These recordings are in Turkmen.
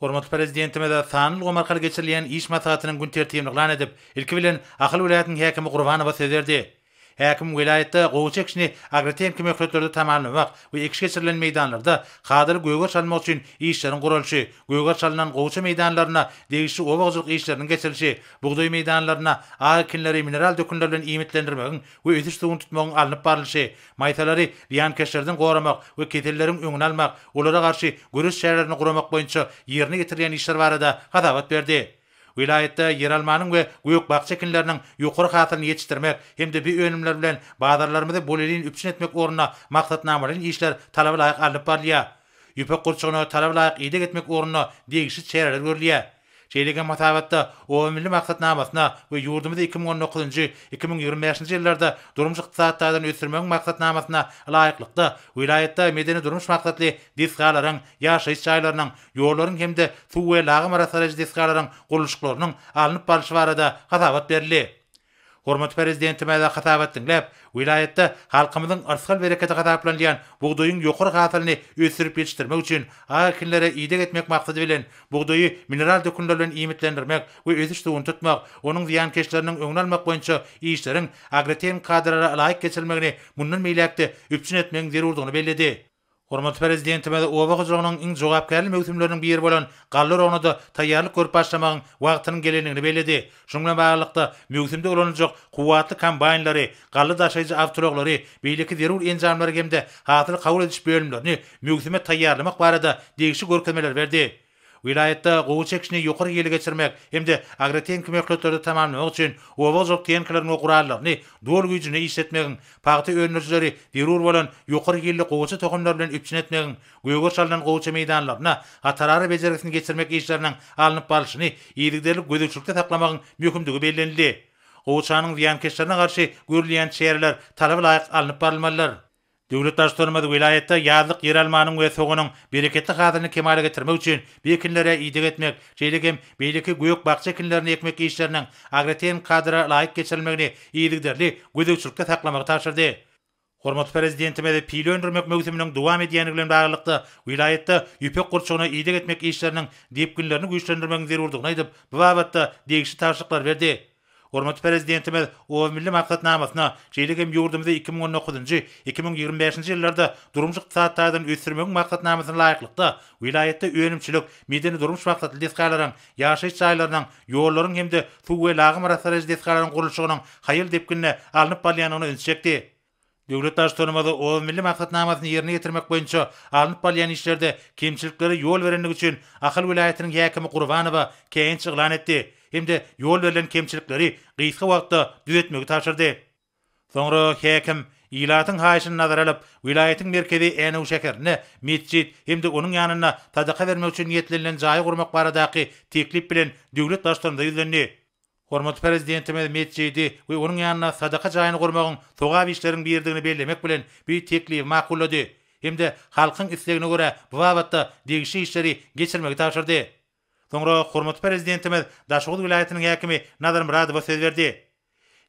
Hormatly Prezidentimiz sanly ulgam arkaly geçirilýän iş maslahatynyň gün tertibini yglan edip, ilki bilen Ahal welaýatynyň häkimi Gurbanowa söz berdi. Häkim welaýatda gowaça ekişini agrotehniki möhletlerde tamamlamak we ekiş geçirilen meýdanlarda kadaly gögeriş almak üçin işleriň guralyşy, gögeriş alnan gowaça meýdanlarynda degişli oba hojalyk işleriniň geçirilişi, bugdaý meýdanlarynda ak ekinleri mineral dökünler bilen iýmitlendirmegiň we ösüş suwuny tutmagyň alnyp barlyşy, maýsalary zyýankeşlerden goramak we keselleriň öňüni almak, olara garşy göreş çärelerini guramak boýunça ýerine ýetirilýän işler barada hasabat berdi. Welaýatda ýeralmanyň we gök-bakja ekinleriniň ýokary hasylyny ýetişdirmek hem-de bu önümler bilen bazarlarymyzy bolelin üpjün etmek ugrunda maksatnamalaýyn işler talaba laýyk alnyp barylýar. Ýüpek gurçugyna talaba laýyk ideg etmek ugrunda degişli çäreler görülýär. Şeýle hem hasabatda Oba milli maksatnamasyna we ýurdumyzy 2019-njy, 2025-nji ýyllarda durmuş-ykdysady taýdan ösdürmegiň maksatnamasyna laýyklykda, welaýatda medeni-durmuş maksatly desgalaryň, ýaşaýyş jaýlarynyň, ýollaryň hem-de suw we lagym arassalaýjy desgalaryň gurluşyklarynyň alnyp barlyşy barada hasabat berildi. Hormatly Prezidentimiz hasabat diňläp, welaýatda halkymyzyň yrsgal-berekedi hasaplanylýan bugdaýyň ýokary hasylyny ösdürip ýetişdirmek üçin ak ekinlere ideg etmek maksady bilen, bugdaýy mineral dökünler bilen iýmitlendirmek we ösüş suwuny tutmak, onuň zyýankeşleriniň öňüni almak boýunça işleriň agrotehniki kadalara laýyk geçirilmegini mundan beýläk-de üpjün etmegiň zerurdygyny belledi. Hormatly Prezidentimiz oba hojalygynyň iň jogapkärli möwsümleriniň biri bolan galla oragyna-da taýýarlyk görüp başlamagyň wagtynyň gelendigini belledi. Şunuň bilen baglylykda, möwsümde ulanyljak kuwwatly kombaýnlary, galla daşaýjy awtoulaglary, beýleki zerur enjamlary hem-de hasyly kabul ediş bölümlerini möwsüme taýýarlamak barada degişli görkezmeleri berdi. Welaýatda gowaça ekişini ýokary hilli geçirmek hem-de agrotehniki möhletlerde tamamlamak üçin oba hojalyk tehnikalaryny we gurallaryny doly güýjünde işletmegiň, pagta öndürijileri zerur bolan ýokary hilli gowaça tohumlary bilen üpjün etmegiň, gögeriş alnan gowaça meýdanlaryna hatarara bejergisini geçirmek işleriniň alnyp barlyşyny yzygiderli gözegçilikde saklamagyň möhümdigi bellenildi. Gowaçanyň zyýankeşlerine garşy görülýän çäreler talaba laýyk alnyp barylmalydyr. Döwlet Baştutanymyz welaýatda ýazlyk ýeralmanyň we soganyň bereketli hasylyny kemala getirmek üçin bu ekinlere ideg etmek, şeýle hem beýleki gök-bakja ekinlerini ekmek işleriniň agrotehniki kadalara laýyk geçirilmegini yzygiderli gözegçilikde saklamagy tabşyrdy. Hormatly Prezidentimiz pile öndürmek möwsüminiň dowam edýändigi bilen baglylykda, welaýatda ýüpek gurçugyna ideg etmek işleriniň depginlerini güýçlendirmegiň zerurdygyny aýdyp, bu babatda degişli tabşyryklary berdi. Hormatly Prezidentimiz Oba milli maksatnamasyna, şeýle hem ýurdumyzy 2019-njy, 2025-nji ýyllarda durmuş-ykdysady taýdan ösdürmegiň maksatnamasyna laýyklykda, welaýatda önümçilik, medeni-durmuş maksatly desgalaryň, ýaşaýyş jaýlarynyň, ýollaryň hem-de suw we lagym arassalaýjy desgalaryň gurluşygynyň haýal depginde alnyp barylýandygyna ünsi çekdi. Döwlet Baştutanymyz Oba milli maksatnamasyny ýerine ýetirmek boýunça alnyp barylýan işlerde kemçiliklere ýol berendigi üçin Ahal welaýatynyň häkimi Gurbanowa käýinç yglan etdi hem-de ýol berlen kemçilikleri gysga wagtda düzetmegi tabşyrdy. Soňra häkim, ilatyň haýyşyny nazara alyp, welaýatyň merkezi Änew şäherinde metjit hem-de onuň ýanynda sadaka bermek üçin niýetlenilen jaýy gurmak baradaky teklip bilen döwlet Baştutanymyza ýüzlendi. Hormatly Prezidentimiz metjidi we onuň ýanynda sadaka jaýyny gurmagyň sogap işleriň biridigini bellemek bilen, bu teklibi makullady hem-de halkyň islegine görä bu babatda degişli işleri geçirmegi tabşyrdy. Soňra hormatly Prezidentimiz Daşoguz welaýatynyň häkimi Nazar Myradowa söz berdi.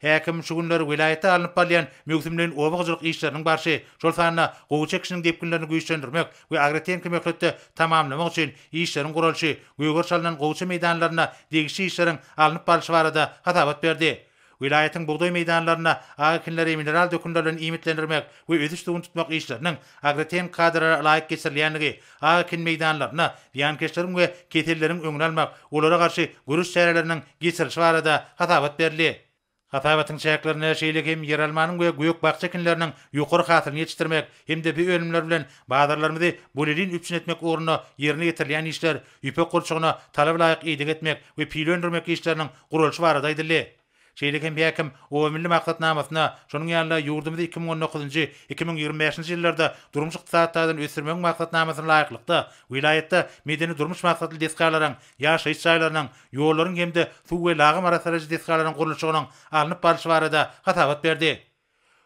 Häkim şu günler welaýatda alnyp barylýan möwsümleýin oba hojalyk işleriniň barşy, şol sanda gowaça ekişiniň depginlerini güýçlendirmek we agrotehniki möhletde tamamlamak üçin işleriň guralyşy, gögeriş alnan gowaça meýdanlarynda degişli işleriň alnyp barlyşy barada hasabat berdi. Welaýatyň bugdaý meýdanlarynda ak ekinleri mineral dökünler bilen iýmitlendirmek we ösüş suwuny tutmak işleriniň agrotehniki kadalara laýyk geçirilýändigi, ak ekin meýdanlarynda zyýankeşleriň we keselleriň öňüni almak, olara garşy göreş çäreleriniň geçirilişi barada hasabat berildi. Hasabatyň çäklerinde şeýle hem ýeralmanyň we gök-bakja ekinleriniň ýokary hasylyny ýetişdirmek hem-de bu önümler bilen bazarlarymyzy bolelin üpjün etmek ugrunda ýerine ýetirilýän işler, ýüpek gurçugyna talaba laýyk ideg etmek we pile öndürmek işleriniň guralyşy barada aýdyldy. Şeýle hem häkim Oba milli maksatnamasyna, şonuň ýaly-da ýurdumyzy 2019-njy, 2025-nji ýyllarda durmuş-ykdysady taýdan ösdürmegiň maksatnamasyna laýyklykda, welaýatda medeni-durmuş maksatly desgalaryň, ýaşaýyş jaýlarynyň, ýollaryň hem-de suw we lagym arassalaýjy desgalaryň gurluşygynyň alnyp barlyşy barada hasabat berdi.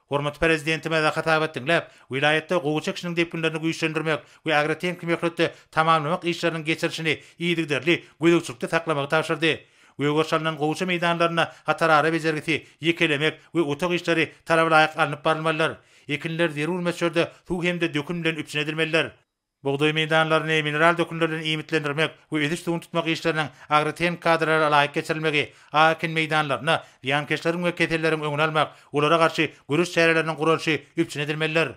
Hormatly Prezidentimiz hasabat diňläp, welaýatda gowaça ekişiniň depginlerini güýçlendirmek we agrotehniki möhletde tamamlamak işleriniň geçirilişini yzygiderli gözegçilikde saklamagy tabşyrdy. Gögeriş alnan gowaça meýdanlarynda hatarara bejergisi, ýekelemek we otag işleri talaba laýyk alnyp barylmalydyr. Ekinler zerur möçberde suw hem-de dökün bilen üpjün edilmelidir. Bugdaý meýdanlaryny mineral dökünler bilen iýmitlendirmek we ösüş suwuny tutmak işleriniň agrotehniki kadalara laýyk geçirilmegi, ak ekin meýdanlarynda zyýankeşleriň we keselleriň öňüni almak, olara garşy göreş çäreleriniň guralyşy üpjün edilmelidir.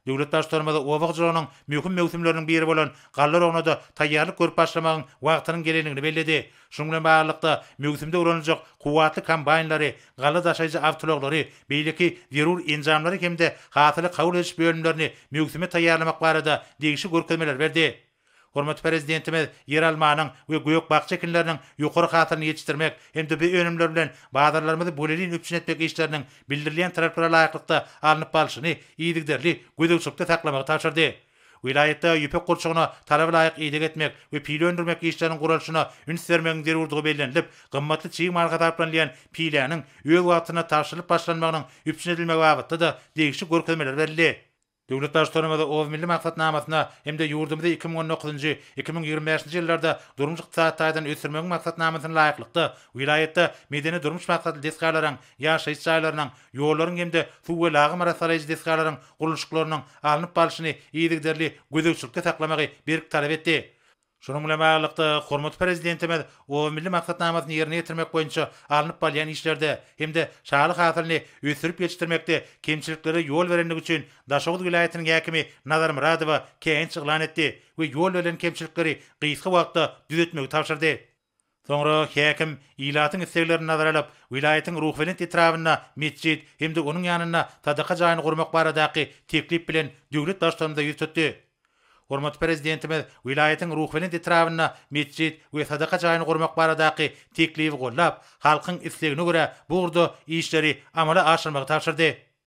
Döwlet Baştutanymyz oba hojalygynyň möhüm möwsümleriniň biri bolan galla oragyna-da taýýarlyk görüp başlamagyň wagtynyň gelendigini belledi. Şunuň bilen baglylykda, möwsümde ulanyljak kuwwatly kombaýnlary, galla daşaýjy awtoulaglary, beýleki zerur enjamlary hem-de hasyly kabul ediş bölümlerini möwsüme taýýarlamak barada degişli görkezmeleri berdi. Hormatly Prezidentimiz ýeralmanyň we gök-bakja ekinleriniň ýokary hasylyny ýetişdirmek hem-de bu önümler bilen bazarlarymyzy bolelin üpjün etmek işleriniň bildirilýän talaplara laýyklykda alnyp barlyşyny yzygiderli gözegçilikde saklamagy tabşyrdy. Welaýatda ýüpek gurçugyna talaba laýyk ideg etmek we pile öndürmek işleriniň guralyşyna üns bermegiň zerurdygy bellenilip, gymmatly çig mal hasaplanylýan piläniň öz wagtynda tabşyrylyp başlanmagynyň üpjün edilmegi babatda-da degişli görkezmeler berildi. Döwlet Baştutanymyz Oba milli maksatnamasyna hem-de ýurdumyzy 2019-njy, 2025-nji ýyllarda durmuş-ykdysady taýdan ösdürmegiň maksatnamasyna laýyklykda, welaýatda medeni-durmuş maksatly desgalaryň, ýaşaýyş jaýlarynyň, ýollaryň hem-de suw we lagym arassalaýjy desgalaryň gurluşyklarynyň alnyp barlyşyny yzygiderli gözegçilikde saklamagy berk talap etdi. Şunuň bilen baglylykda, hormatly Prezidentimiz Oba milli maksatnamasyny ýerine ýetirmek boýunça alnyp barylýan işlerde hem-de şaly hasylyny ösdürip ýetişdirmekde kemçiliklere ýol berendigi üçin Daşoguz welaýatynyň häkimi Nazar Myradowa käýinç yglan etdi we ýol berlen kemçilikleri gysga wagtda düzetmegi tabşyrdy. Soňra häkim ilatyň isleglerini nazara alyp, welaýatyň Ruhubelent etrabynda metjit hem-de onuň ýanynda sadaka jaýyny gurmak baradaky teklip bilen döwlet Baştutanymyza ýüz tutdy. Hormatly Prezidentimiz welaýatyň Ruhubelent etrabynda metjit we sadaka jaýyny gurmak baradaky teklibi goldap, halkyň islegine görä bu ugurda işleri amala aşyrmagy tabşyrdy.